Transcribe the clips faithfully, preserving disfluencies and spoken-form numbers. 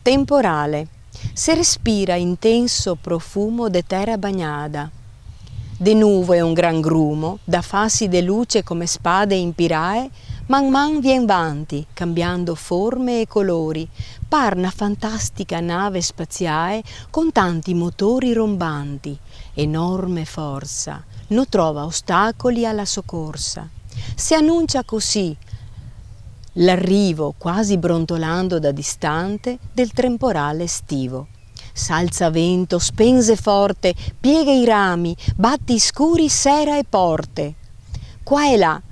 Temporale. Se respira intenso profumo de tera bagnada. De nuvo e un gran grumo, da fasi de luce come spade impirae, man man vien vanti, cambiando forme e colori, par na fantastica nave spaziae con tanti motori rombanti, enorme forsa, no trova ostacoli a la so corsa. Se anuncia così l'arrivo, quasi brontolando da distante, del temporale estivo. S'alza vento, spenze forte, piega i rami, bati i scuri, sera e porte. Qua e là,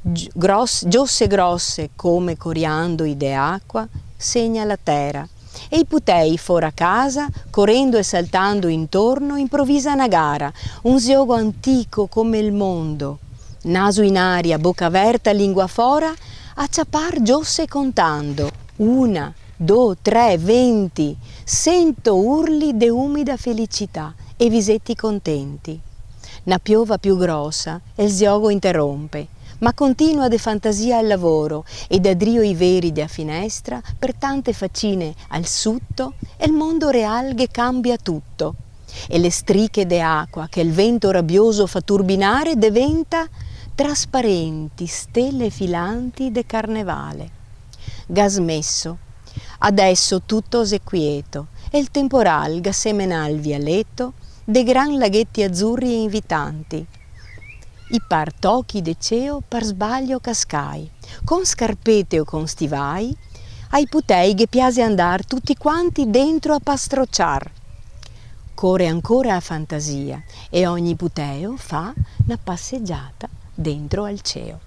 gi-, gros-, giosse grosse, come coriandoi de acua, segna la tera. E i putei fora casa, corendo e saltando intorno, improvisa na gara, un ziogo antico come el mondo. Naso in aria, boca averta, lingua fora, a ciapar giosse contando. Una, do, tre, venti, sento urli de umida felicità e viseti contenti. Na piova più grosa e el ziogo interompe, ma continua de fantasia el lavoro e da drio i veri de a finestra, per tante facine al suto, el mondo real ghe cambia tuto. E le striche de acua che el vento rabioso fa turbinare deventa trasparenti stele filanti de carnevale. Ga smeso. Adeso tuto xe quieto, e el temporal ga semenà el vialeto de gran lagheti azuri e invitanti. I par tochi de ceo par sbalio cascai, con scarpete o con stivai, ai putei ghe piase andar tuti quanti dentro a pastrociar. Core ancora a fantasia e ogni puteo fa na pasegiata dentro al ceo.